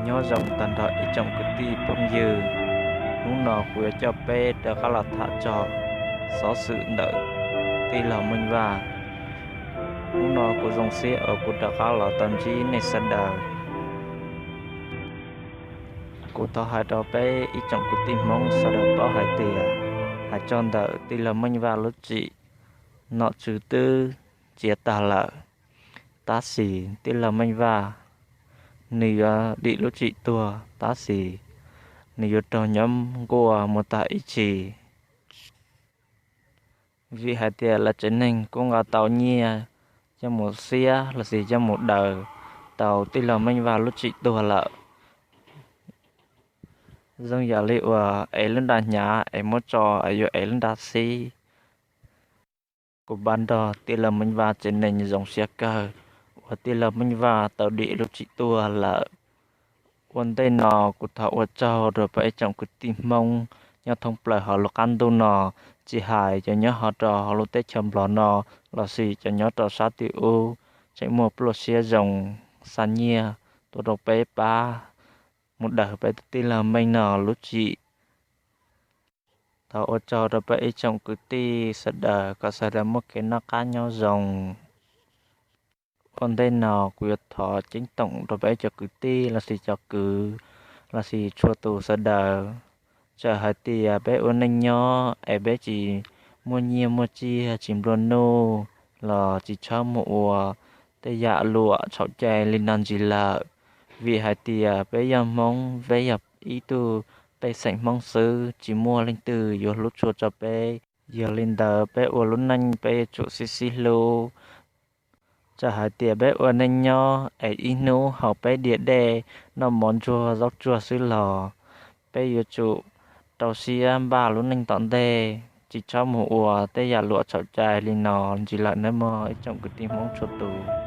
Nyob zoo tag nrho ib tsoom kwv tij phooj ywg, hnub no kuv yuav coj peb rov qab los tham txog xov xwm ntawm tij laug Meej Vaj. Hnub no kuv zoo siab uas kuv rov qab los tau ntsib nej sawv daws. Kuv thov hais rau peb ib tsoom kwv tij Hmoob sawv daws paub hais tias, hais txog ntawm tij laug Meej Vaj lub txim, nom tswv twb txiav tag lawm, tab sis tij laug Meej Vaj nws yuav dim lub txim tuag, tab sis nws yuav raug nyob nkuaj mus tag ib txhis. Vim hais tias lawv tsev neeg kuj nqa tau nyiaj coj mus xiab los sis coj mus daws tau tij laug Meej Vaj lub txim tuag lawm. Zoo yam li uas ev lub nra hnyav es muab tso es yuav ev lub nra xib. Kuv npaj nrog tij laug Meej Vaj tsev neeg zoo siab kawg uas tij laug Meej Vaj tau dim lub txim tuag lawm. Ua ntej no kuv thov ua tsaug rau peb ib tsoom kwv tij Hmoob nyob thoob plaws hauv lub qab ntuj no, tsis hais cov nyob ho rau hauv lub teb chaws Nplog no los sis cov nyob rau sab tim ub, tseem muaj pluaj siab zoo xa nyiaj tuaj rau peb pab mus daws peb tij laug Meej no lub txim. Thov ua tsaug rau peb ib tsoom kwv tij sawv daws kom sawv daws muaj kev noj qab nyob zoo. Ua ntej no kuv yuav thov ceeb toom rau peb cov kwv tij los sis cov kwv los sis txhua tus sawv daws, txawm hais tias peb ua neej nyob es peb tsis muaj nyiaj muaj txiag, tsis nplua nuj los tsis txhob mus ua tej yam luam txhaum cai li no ntxiv lawm. Vim hais tias peb yog Hmoob, peb yog ib tug pej xeem Hmoob xwb, tsis muaj leej twg yuav hlub tshua rau peb. Yog li ntawd peb ua lub neej peb yuav tsum sib sib hlub. Txawm hais tias peb ua neej nyob es ib hnub haus peb diav dej, noj mov ntsuag zaub tsuag xwb los peb yuav tsum rau siab npaj lub neej tom ntej, tsis txhob mus ua tej yam luam txhaum cai li no ntxiv lawm nawb mog ib tsoom kwv tij Hmoob txhua tus.